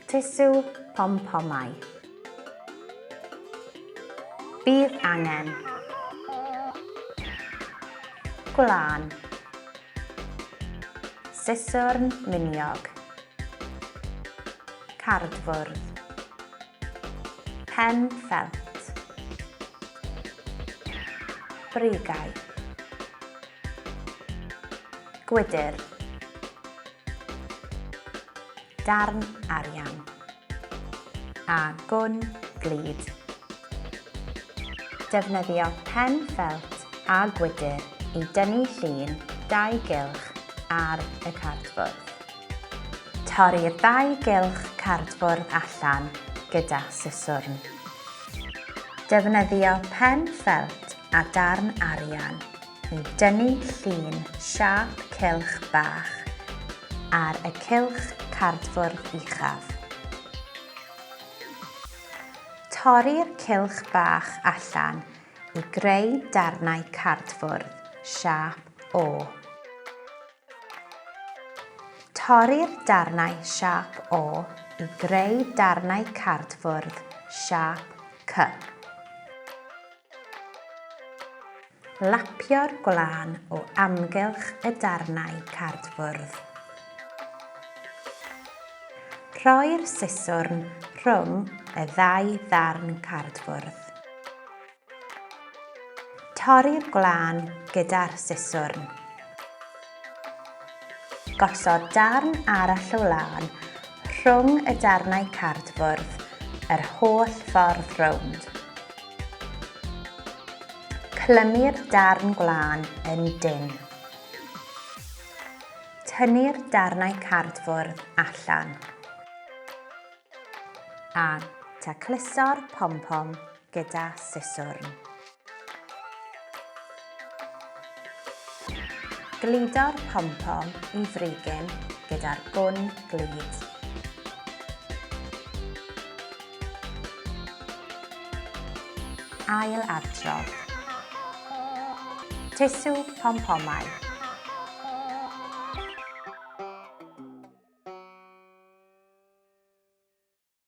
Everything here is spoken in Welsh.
Tusw pompomau. Bydd angen. Gwlân. Siswrn miniog. Cardfwrdd. Pen ffelt. Brigau. Gwydr. Darn arian. A gwn glud. Defnyddio pen ffelt a gwydr i dynnu llun dau gylch ar y cardfwrdd. Torri'r ddau gylch cardfwrdd allan gyda siswrn. Defnyddio pen ffelt a darn arian i dynnu llun siâp cylch bach ar y cylch cardfwrdd uchaf. Torri'r cylch bach allan i greu darnau cardfwrdd siâp O. Torri'r darnau siâp O i greu darnau cardfwrdd siâp C. Lapio'r gwlân o amgylch y darnau cardfwrdd. Rhoi'r siswrn rhwng y ddau ddarn cardfwrdd. Torri'r gwlân gyda'r siswrn. Gosod darn arall o wlân rhwng y darnau cardfwrdd yr holl ffordd rownd. Clymu'r darn gwlân yn dynn. Tynnu'r darnau cardfwrdd allan. A tacluso'r pom-pom gyda siswrn. Gludo'r pom-pom i frigyn gyda'r gwn glud. Ail adrodd. Tusw pompomau.